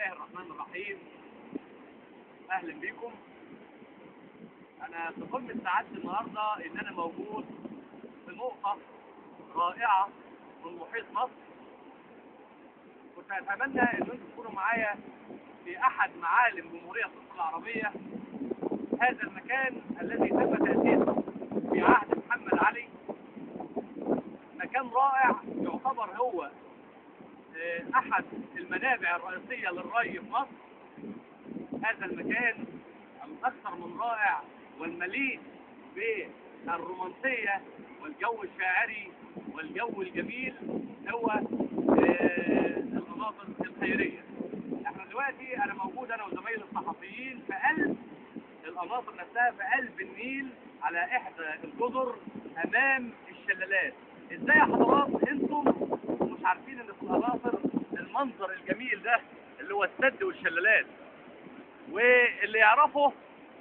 الله الرحمن الرحيم. اهلا بيكم. انا في قمة سعادتي النهارده ان انا موجود في نقطة رائعة من محيط مصر. كنت اتمنى ان انتم تكونوا معايا في احد معالم جمهورية مصر العربية، هذا المكان الذي تم تاسيسه في عهد محمد علي. مكان رائع يعتبر هو احد المنابع الرئيسية للري في مصر. هذا المكان الاكثر من رائع والمليء بالرومانسيه والجو الشاعري والجو الجميل هو القناطر الخيرية. احنا دلوقتي انا موجود انا وزمايلي الصحفيين في قلب القناطر نفسها، في قلب النيل على احدى الجزر امام الشلالات. ازاي يا حضرات انتم مش عارفين ان في القناطر المنظر الجميل ده اللي هو السد والشلالات؟ واللي يعرفه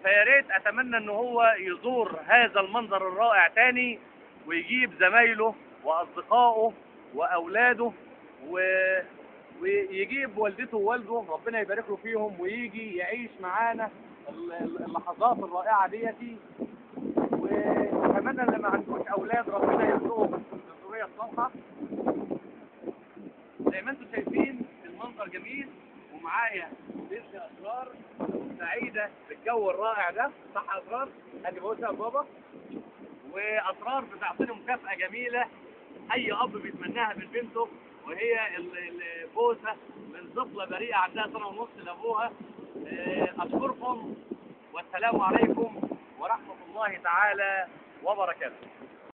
فيا ريت اتمنى ان هو يزور هذا المنظر الرائع تاني ويجيب زمايله واصدقائه واولاده ويجيب والدته ووالده، ربنا يبارك له فيهم، ويجي يعيش معانا اللحظات الرائعة ديتي. واتمنى اللي ما عندوش اولاد ربنا يرزقه بالذريه الصالحة. زي ما انتم شايفين المنظر جميل، ومعايا بنت اسرار سعيدة بالجو الرائع ده، صح يا اسرار؟ ادي بوسه يا بابا. واسرار بتعطيني مكافاة جميلة اي اب بيتمناها من بنته، وهي البوسه من طفله بريئة عندها 1.5 سنة لابوها. اشكركم والسلام عليكم ورحمة الله تعالى وبركاته.